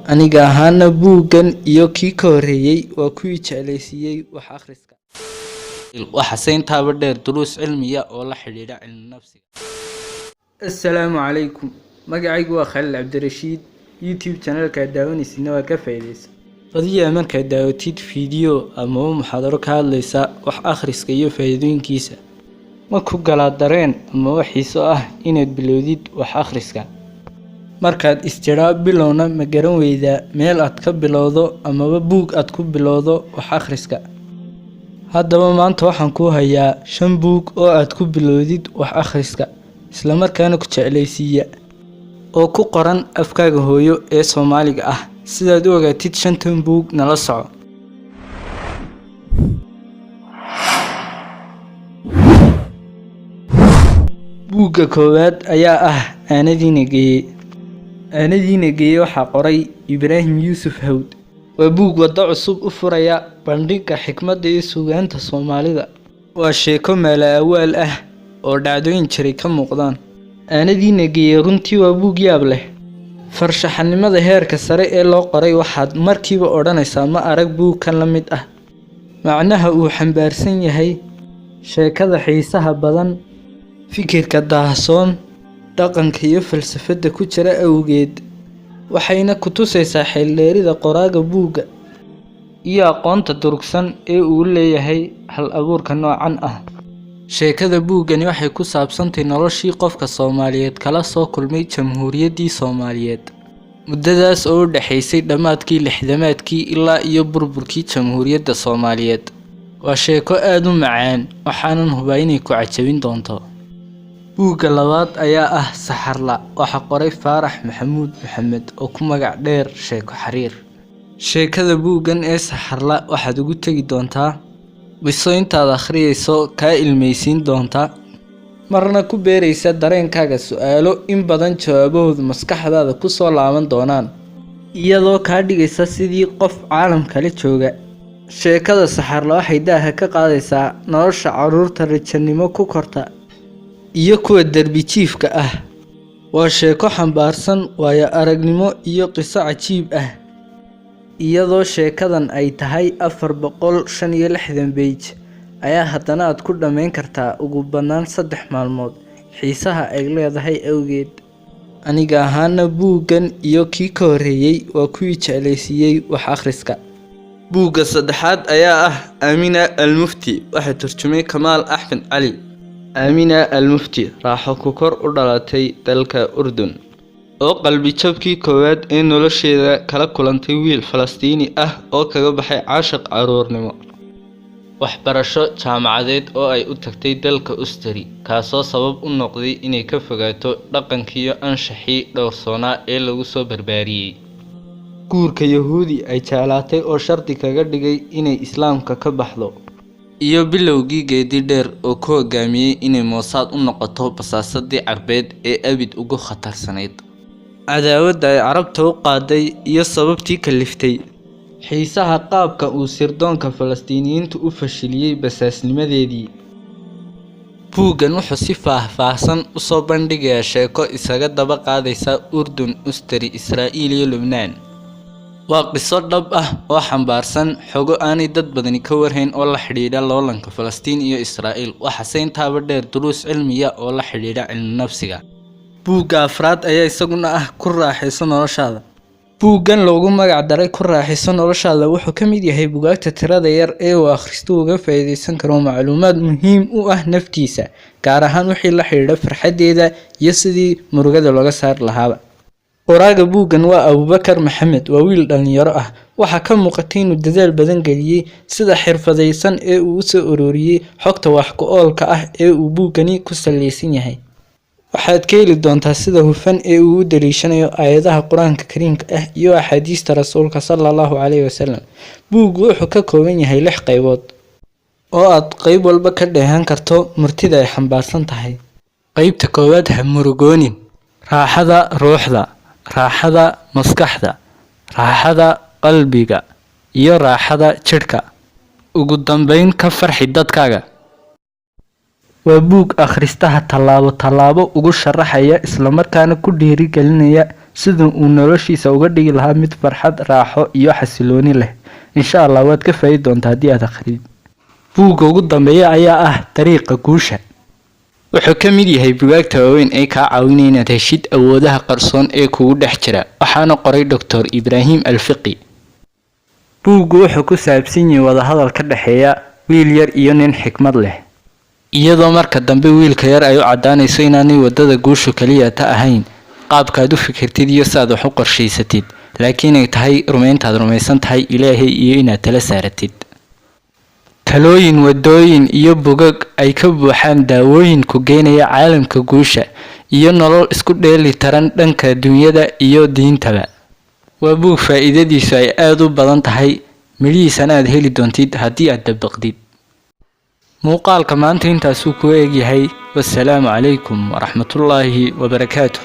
Aniga ahaana buuggan iyo kii ka horreeyay waa kuwii jeclaysiiyay wax akhriska. Waxaase intaaba dheer duruus cilmiya oo la xidhiidha cilmi nafsiga. Assalaamu calaykum. Magacaygu waa Khalil Cabdirashiid. YouTube channelka aad daawanaysidna waa ka faa'iidaysa. Badiyaa markaad daawatid fiidiyoo amaba muxaadaro ka hadlaysa wax akhriska iyo faa'iidooyinkiisa, ma ku galaa dareen amaba xiiso ah inaad bilowdid wax akhriska? Markaad istidhaa bilowna ma garan weydaa meel aad ka bilowdo amaba buug aad ku bilowdo wax akhriska? Haddaba maanta waxaan kuu hayaa 5 buug oo aad ku bilowdid wax akhriska, isla markaana ku jeclaysiiya, oo ku qoran afkaaga hooyo ee Soomaaliga ah. Sidaad u ogaatid 5tan buug, nala soco. Buugga koowaad ayaa ah Aanadii Nageeye. Aanadii Nageeye waxaa qoray Ibraahim Yuusuf Hawd. Waa buug waddo cusub u furaya bandhigga xikmadda iyo suugaanta Soomaalida. Waa sheeko mala-awaal ah oo dhacdooyin jiray ka muuqdaan. Aanadii Nageeye runtii waa buug yaab leh. Farshaxanimada heerka sare ee loo qoray waxaad markiiba odhanaysaa ma arag buug kan la mid ah. Macnaha uu xambaarsan yahay, sheekada xiisaha badan, fikirka daahsoon, dhaqanka iyo falsafada ku jira awgeed, waxayna ku tusaysaa xeeldheerida qoraaga buugga iyo aqoonta durugsan ee uu leeyahay hal-abuurka noocan ah. Sheekada buuggani waxay ku saabsantahay noloshii qofka Soomaaliyeed kala soo kulmay Jamhuuriyaddii Soomaaliyeed, muddadaas oo u dhaxaysay dhammaadkii 60-maadkii ilaa iyo burburkii Jamhuuriyadda Soomaaliyeed. Waa sheeko aad u macaan, waxaanan hubaa inay ku cajabin doonto. Buugga labaad ayaa ah Saxarla. Waxaa qoray Faarax Maxamuud Maxamed oo ku magac dheer Sheeko Xariir. Sheekada buuggan ee Saxarla waxaad ugu tegi doontaa qiso intaad akhriyayso kaa ilmaysiin doonta, marna ku beeraysa dareenkaaga su'aalo in badan jawaabahoodu maskaxdaada ku soo laaban doonaan, iyadoo kaa dhigaysa sidii qof caalam kale jooga. Sheekada Saxarla waxay daaha ka qaadaysaa nolosha carruurta rajanimo ku korta iyo kuwa derbi jiifka ah. Waa sheeko xambaarsan waayo aragnimo iyo qiso cajiib ah, iyadoo sheekadan ay tahay 465 page ayaa haddana aad ku dhammayn kartaa ugu badnaan 3 maalmood xiisaha ay leedahay awgeed. Aniga ahaana buuggan iyo kii ka horreeyay waa kuwii jeclaysiiyay wax akhriska. Buugga saddexaad ayaa ah Aamina Al-Mufti. Waxaa turjumay Kamaal Axmed Cali. Aamina Al-Mufti raaxo ku kor u dhalatay dalka Urdun, oo qalbi jabkii koowaad ee nolosheeda kala kulantay wiil Falastiini ah oo kaga baxay caashiq carruurnimo. Waxbarasho jaamacadeed oo ay u tagtay dalka Austria, kaasoo sabab u noqday inay ka fogaato dhaqankii iyo anshaxii dhowrsoonaa ee lagu soo barbaariyay. Guurka Yahuudi ay jeclaatay oo shardi kaga dhigay inay Islaamka ka baxdo, iyo bilowgii geedi dheer oo ku hogaamiyay inay Mossad u noqoto basaasadii Carbeed ee abid ugu khatarsanayd. Cadaawadda ay Carabta u qaaday iyo sababtii kaliftay. Xiisaha qaabka uu sirdoonka Falastiiniyiintu u fashiliyay basaasnimadeedii. Buuggan wuxuu si faahfaahsan u soo bandhigayaa sheeko isaga daba qaadaysa Urdun, Austria, Israa'iil iyo Lubnaan. Waa qiso dhab ah oo xambaarsan xogo aanay dad badani ka warhayn oo la xidhiidha loolanka Falastiin iyo Israa'iil. Waxaase intaaba dheer duruus cilmiya oo la xidhiidha cilmi nafsiga. Buugga afraad ayaa isaguna ah Ku Raaxayso Noloshaada. Buuggan loogu magac daray Ku Raaxayso Noloshaada wuxuu ka mid yahay buugaagta tirada yar ee uu akhristuhu uga faa'iidaysan karo macluumaad muhiim u ah naftiisa, gaar ahaan wixii la xidhiidha farxaddeeda iyo sidii murugada looga saari lahaaba. Qoraaga buuggan waa Abuubakar Maxamed, waa wiil dhalinyaro ah. Waxaa ka muuqata inuu dadaal badan geliyay sida xirfadaysan ee uu u soo ururiyay xogta wax ku oolka ah ee uu buuggani ku saleysan yahay. Waxaad ka heli doontaa sida hufan ee uu u daliishanayo aayadaha Qur'aanka Kariimka ah iyo axaadiista Rasuulka sallallahu alayhi wasallam. Buuggu wuxuu ka kooban yahay 6 qaybood oo aad qayb walba ka dheehan karto murtida ay xambaarsan tahay. Qaybta koowaad: ha murugoonin, raaxada ruuxda, raaxada maskaxda, raaxada qalbiga iyo raaxada jidhka. Ugu dambeyn, ka farxi dadkaaga. Waa buug akhristaha tallaabo tallaabo ugu sharaxaya isla markaana ku dhiirigelinaya Sida uu noloshiisa uga dhigi lahaa mid farxad, raaxo iyo xasilooni leh. Insha Allah waad ka faa'iidi doontaa haddii aad akhridid. Buugga ugu dambeeya ayaa ah Dariiqa Guusha. Wuxuu ka mid yahay buugaagta waaweyn ee kaa caawinaya inaad heshid awoodaha qarsoon ee kugu dhex jira, waxaana qoray Dr. Ibraahim Alfiqi. Buuggu wuxuu ku saabsan yahay wadahadal ka dhexeeya wiil yar iyo nin xikmad leh, iyadoo marka dambe wiilka yar ay u caddaanayso inaanay waddada guushu kaliya ta ahayn qaabkaad u fikirtid iyo si aad wax u qorshaysatid, laakiin ay tahay rumayntaad rumaysan tahay Ilaahay iyo inaad tala saaratid. Talooyin, wadooyin iyo bogag ay ka buuxaan daawooyin ku geynaya caalamka guusha iyo nolol isku dheeli tiran dhanka dunyada iyo diintaba. Waa buug faa'iidadiisu ay aad u badan tahay, midhihiisana aad heli doontid haddii aad dabaqdid. Muuqaalka maanta intaasuu ku eegyahay. Wassalaamu calaykum waraxmatullaahi wabarakaatu.